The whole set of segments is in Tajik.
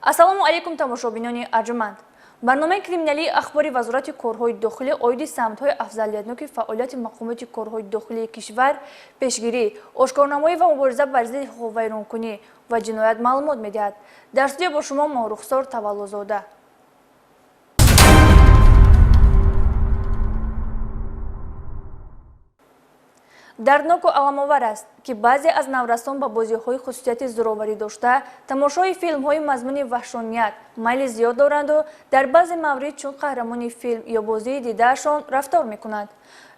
Ассалому алайкум, тамошобинони арҷуманд. Барномаи криминалии ахбори Вазорати корҳои дохилӣ оиди самтҳои афзалиятноки фаъолияти мақомоти корҳои дохилии кишвар, пешгирӣ, ошкорнамоӣ ва мубориза бар зидди ҳуқуқвайронкунӣ ва ҷиноят маълумот медиҳад. Дар студия бо шумо Моҳрухсор Таваллузода. Дардноку аламовар аст, ки баъзе аз наврасон ба бозиҳои хусусияти зӯроварӣ дошта, тамошои филмҳои мазмуни ваҳшоният майли зиёд доранду дар баъзе маврид чун қаҳрамони филм ё бозии дидаашон рафтор мекунанд.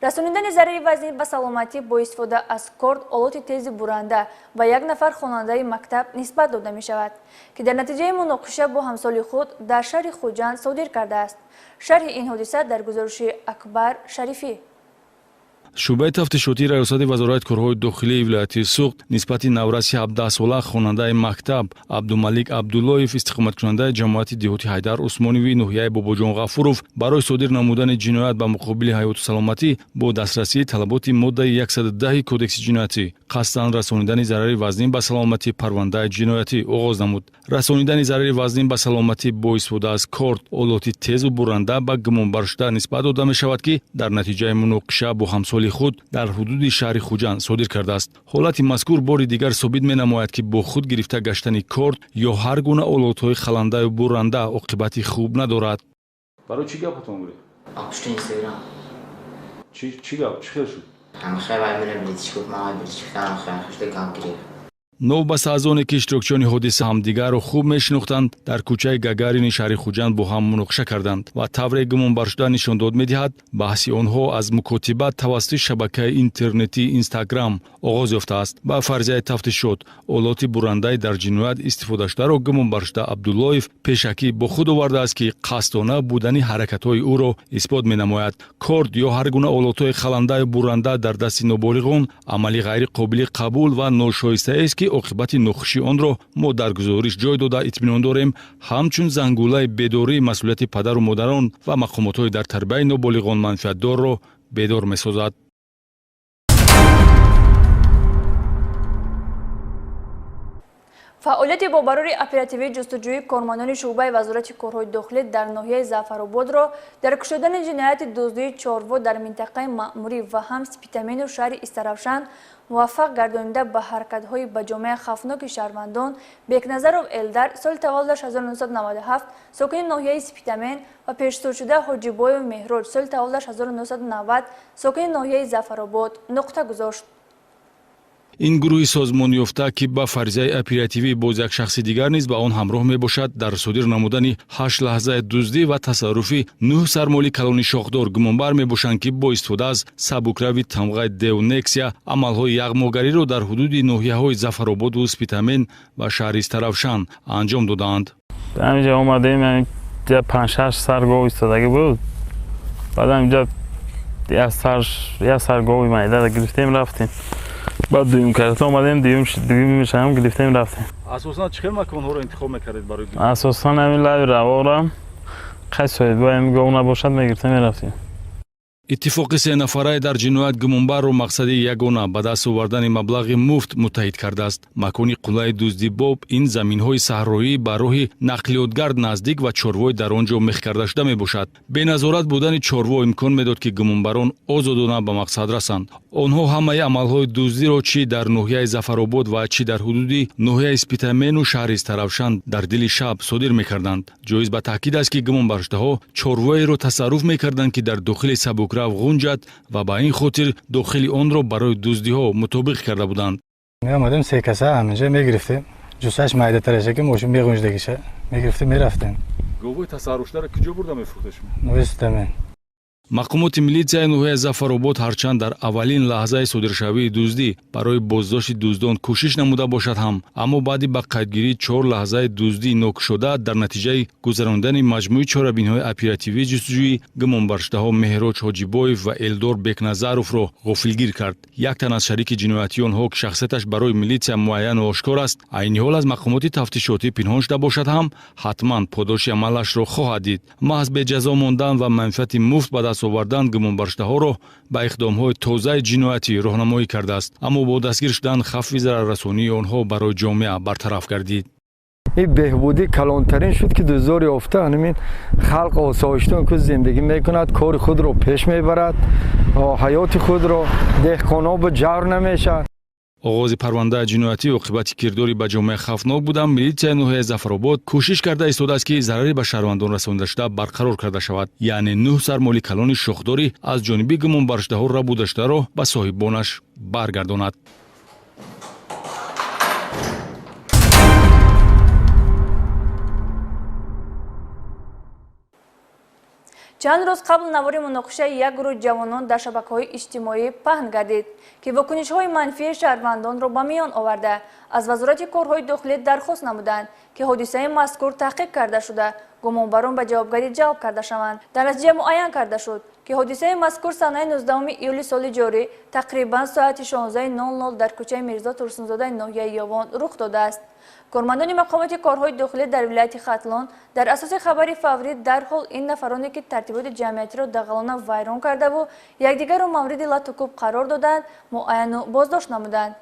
Расонидани зарари вазнин ба саломатӣ бо истифода аз корд, олоти тези буранда ба як нафар хонандаи мактаб нисбат дода мешавад, ки дар натиҷаи муноқиша бо ҳамсоли худ дар шаҳри Хуҷанд содир кардааст. Шарҳи ин ҳодиса дар гузориши Акбар Шарифӣ. Шӯъбаи тафтишотии Раёсати Вазорати корҳои дохилии вилояти Суғд нисбати навраси 17-сола, хонандаи мактаб Абдумалик Абдуллоев, истиқоматкунандаи ҷамоати деҳоти Ҳайдар Усмонови ноҳияи Бобоҷон Ғафуров, барои содир намудани ҷиноят ба муқобили ҳаёту саломатӣ бо дастрасии талаботи моддаи 110 Кодекси ҷиноятӣ, қасдан расонидани зарари вазнин ба саломатӣ, парвандаи ҷиноятӣ оғоз намуд. Расонидани зарари вазнин ба саломатӣ бо истифода аз корд, олоти тезу буранда ба гумонбаршуда нисбат дода мешавад, ки дар натиҷаи муноқиша бо ҳамсоли худ дар ҳудуди шаҳри Хуҷанд содир кардааст. Ҳолати мазкур бори дигар собит менамояд, ки бо худ гирифта гаштани корд ё ҳар гуна олотҳои халандаю буранда оқибати хуб надорад. Барои чӣ гапатон гирифт? Пушти Инстаграм. Чӣ гап, чӣ хел шуд? Ҳамхел вай мена билетиш гуфт, ман вай билетиш гуфтам, ҳамхел хушда гап гирифт. Новобаста аз оне ки иштирокчиёни ҳодиса ҳамдигарро хуб мешинохтанд, дар кӯчаи Гагарини шаҳри Хуҷанд бо ҳам муноқиша карданд ва тавре гумонбаршуда нишондод медиҳад, баҳси онҳо аз мукотиба тавассути шабакаи интернетии Инстаграм оғоз ёфтааст. Ба фарзияи тафтишот, олоти бурандаи дар ҷиноят истифодашударо гумонбаршуда Абдуллоев пешакӣ бо худ овардааст, ки қасдона будани ҳаракатҳои ӯро исбот менамояд. Корд ё ҳар гуна олотҳои халандаю буранда дар дасти ноболиғон амали ғайриқобили қабул ва ношоистаест, ки оқибати нохуши онро мо дар гузориш ҷой дода итминон дорем, ҳамчун зангулаи бедории масъулияти падару модарон ва мақомотҳои дар тарбияи ноболиғон манфиатдорро бедор месозад. Фаъолияти бобарори оперативии ҷустуҷӯии кормандони шӯъбаи Вазорати корҳои дохилӣ дар ноҳияи Зафарободро дар кушодани ҷинояти дуздии чорво дар минтақаи маъмурӣ ва ҳам Спитамену шаҳри Истаравшан муваффақ гардонида, ба ҳаракатҳои ба ҷомеа хавфноки шаҳрвандон Бекназаров Элдар, соли таваллудаш 1997, сокини ноҳияи Спитамен, ва пешсуршуда Ҳоҷибоев Меҳроҷ, соли таваллудаш 1990, сокини ноҳияи Зафаробод, нуқта гузошт. Ин гурӯҳи созмонёфта, ки ба фарзияи оперативӣ боз як шахси дигар низ ба он ҳамроҳ мебошад, дар содир намудани ҳашт лаҳзаи дуздӣ ва тасарруфи нӯҳ сармоли калони шохдор гумонбар мебошанд, ки бо истифода аз сабукрави тамғаи Деунексия амалҳои яғмогариро дар ҳудуди ноҳияҳои Зафарободу Спитамен ва шаҳри Истаравшан анҷом додаанд. Ҳаминҷа омадем, панҷ-шаш сар гов истодагӣ буд. Баъд ҳаминҷа як сар гови майдара гирифтем, рафтем. Баъд дуюм карата омадем, дуюмишам гирифтем, рафтем. Асосан чӣ хел маконҳоро интихоб мекардед барои? Асосан ҳамин лаби равора, қай соҳибои гов набошад, мегирифтем, мерафтем. Иттифоқи сенафараи дар ҷиноят гумонбарро мақсади ягона ба даст овардани маблағи муфт муттаҳид кардааст. Макони қуллаи дуздибоб ин заминҳои саҳроӣ ба роҳи нақлиётгард наздик ва чорвои дар он ҷо мех карда шуда мебошад. Беназорат будани чорво имкон медод, ки гумонбарон озодона ба мақсад расанд. Онҳо ҳамаи амалҳои дуздиро чӣ дар ноҳияи Зафаробод ва чӣ дар ҳудуди ноҳияи Спитамену шаҳри Истаравшан дар дили шаб содир мекарданд. Ҷоиз ба таъкид аст, ки гумонбаршудаҳо чорвоеро тасарруф мекарданд, ки дар дохили сабукрав ғунҷад, ва ба ин хотир дохили онро барои дуздиҳо мутобиқ карда буданд. Меомадем, се каса ҳаминҷа мегирифтем, ҷуссаш майдатараша, ки мошин меғунҷдагиша, мегирифтем, мерафтем. Говҳои тасарруфшударо куҷо бурда мефурӯхтед шумо? Ноҳияи Спитамен. Мақомоти милитсияи ноҳияи Зафаробод ҳарчанд дар аввалин лаҳзаи содиршавии дуздӣ барои боздошти дуздон кӯшиш намуда бошад ҳам, аммо баъди ба қайдгирии чор лаҳзаи дуздии нокушода, дар натиҷаи гузарондани маҷмӯи чорабиниҳои оперативии ҷустуҷӯӣ гумонбаршудаҳо Меҳроҷ Ҳоҷибоев ва Элдор Бекназаровро ғофилгир кард. Як тан аз шарики ҷиноятии онҳо, ки шахсияташ барои милитсия муайяну ошкор аст, айни ҳол аз мақомоти тафтишотӣ пинҳон шуда бошад ҳам, ҳатман подоши амалашро хоҳад дид. Маҳз беҷазо мондан ва манфиати муфт ба даст овардан гумонбаршудаҳоро ба иқдомҳои тозаи ҷиноятӣ роҳнамоӣ кардааст, аммо бо дастгир шудан хавфи зараррасонии онҳо барои ҷомеа бартараф гардид. Ин беҳбудӣ калонтарин шуд ки дузор ёфта ҳамин халқ осоиштон ки зиндагӣ мекунад, кори худро пеш мебарад, ҳаёти худро деҳқонҳо ба ҷавр намешавад. Оғози парвандаи ҷиноятӣ оқибати кирдори ба ҷомеа хавфнок буда, милитсияи ноҳияи Зафаробод кӯшиш карда истодааст, ки зарари ба шаҳрвандон расонида шуда барқарор карда шавад. Яъне 9 сар моли калони шохдорӣ аз ҷониби гумонбаршудаҳо рабудашударо ба соҳибонаш баргардонад. Чанд рӯз қабл навори муноқишаи як гурӯҳ ҷавонон дар шабакаҳои иҷтимоӣ паҳн гардид, ки вокунишҳои манфии шаҳрвандонро ба миён оварда, аз Вазорати корҳои дохилӣ дархост намуданд, ки ҳодисаи мазкур таҳқиқ карда шуда, гумонбарон ба ҷавобгарӣ ҷалб карда шаванд. Дар натиҷа муайян карда шуд, ки ҳодисаи мазкур санаи 19 июли соли ҷорӣ тақрибан соати 16:00 дар кӯчаи Мирзо Турсунзодаи ноҳияи Ёвон рух додааст. Кормандони мақомоти корҳои дохилӣ дар вилояти Хатлон дар асоси хабари фаврӣ дарҳол ин нафароне, ки тартиботи ҷамъиятиро дағалона вайрон кардаву якдигарро мавриди латукӯб қарор доданд, муайяну боздошт намуданд.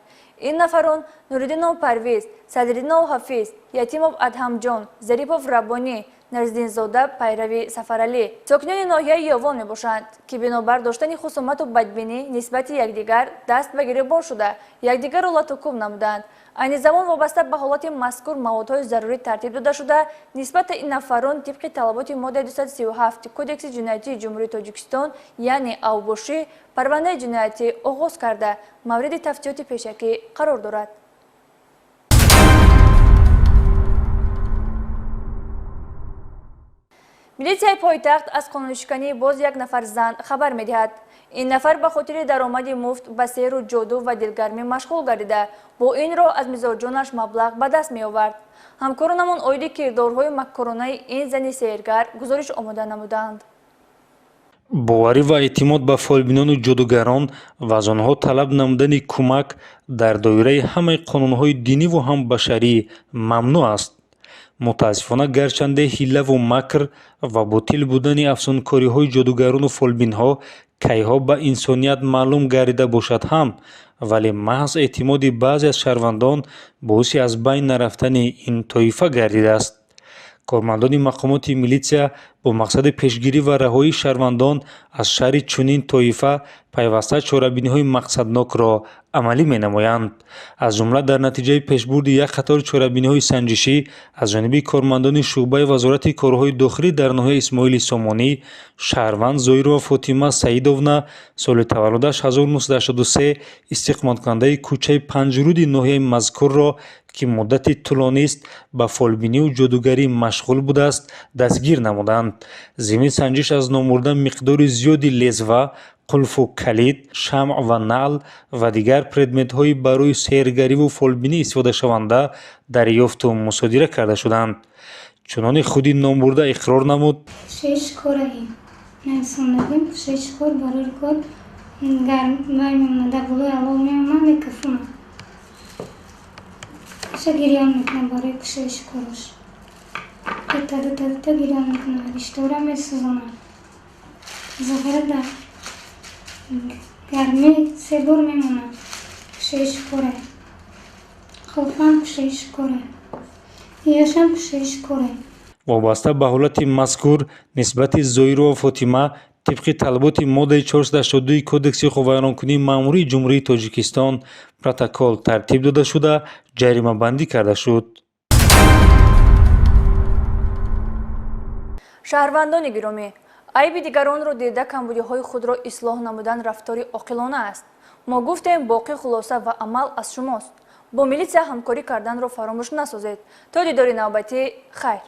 Ин нафарон Нуриддинов Парвиз, Садриддинов Ҳафиз, Ятимов Адҳамҷон, Зарипов Раббонӣ, Нарзиддинзода пайрави Сафаралӣ сокинони ноҳияи Ёвон мебошанд, ки бинобар доштани хусумату бадбинӣ нисбати якдигар даст ба гиребон шуда, якдигарро латукӯб намуданд. Айни замон вобаста ба ҳолати мазкур маводҳои зарурӣ тартиб дода шуда, нисбати ин нафарон тибқи талаботи моддаи 237 Кодекси ҷиноятии Ҷумҳурии Тоҷикистон, яъне авбошӣ, парвандаи ҷиноятӣ оғоз карда, мавриди тафтиёти пешакӣ қарор дорад. Милитсияи пойтахт аз қонуншикании боз як нафар зан хабар медиҳад. Ин нафар ба хотири даромади муфт ба сеҳру ҷоду ва дилгармӣ машғул гардида, бо ин роҳ аз мизоҷонаш маблағ ба даст меовард. Ҳамкоронамон оиди кирдорҳои маккоронаи ин зани сеҳргар гузориш омода намуданд. Боварӣ ва эътимод ба фолбинону ҷодугарон ва аз онҳо талаб намудани кӯмак дар доираи ҳамаи қонунҳои диниву ҳам башарӣ мамнӯъ аст. Мутаассифона, гарчанде ҳиллаву макр ва ботил будани афсункориҳои ҷодугарону фолбинҳо кайҳо ба инсоният маълум гардида бошад ҳам, вале маҳз эътимоди баъзе аз шаҳрвандон боиси аз байн нарафтани ин тоифа гардидааст. Кормандони мақомоти милитсия бо мақсади пешгирӣ ва раҳоии шаҳрвандон аз шарри чунин тоифа пайваста чорабиниҳои мақсаднокро амалӣ менамоянд. Аз ҷумла дар натиҷаи пешбурди як қатор чорабиниҳои санҷишӣ аз ҷониби кормандони шӯъбаи Вазорати корҳои дохилӣ дар ноҳияи Исмоили Сомонӣ, шаҳрванд Зоирова Фотима Саидовна, соли таваллудаш 1983, истиқоматкунандаи кӯчаи Панҷруди ноҳияи мазкурро, ки муддати тӯлонист ба фолбиниву ҷодугарӣ машғул будааст, дастгир намуданд. Зимни санҷиш аз номурда миқдори зиёди лезва, қулфу калид, шамъ ва наъл ва дигар предметҳои барои сеҳргариву фолбинӣ истифодашаванда дарёфту мусодира карда шуданд. Чунони худи номбурда иқрор намуд: Шеш кораи нависондагим, шеш кор барои кор гарм вай мемонад, дар болои алов мемонад, мекафонад. Куша гирён мекунад барои кушоиши корош. Дута, дута, дута гирён мекунад, риштора месӯзонад. Зоҳира дар гармӣ се бор мемонад. Кушоиши коре. Хофам кушоиши коре. Иёшам кушоиши коре. Вобаста ба ҳолати мазкур нисбати Зоирова Фотима тибқи талаботи моддаи 482 Кодекси ҳуқуқвайронкунии маъмурии Ҷумҳурии Тоҷикистон протокол тартиб дода шуда, ҷаримабандӣ карда шуд. Шаҳрвандони гиромӣ, айби дигаронро дида камбудиҳои худро ислоҳ намудан рафтори оқилона аст. Мо гуфтем, боқӣ хулоса ва амал аз шумост. Бо милитсия ҳамкорӣ карданро фаромӯш насозед. То дидори навбатӣ, хайр.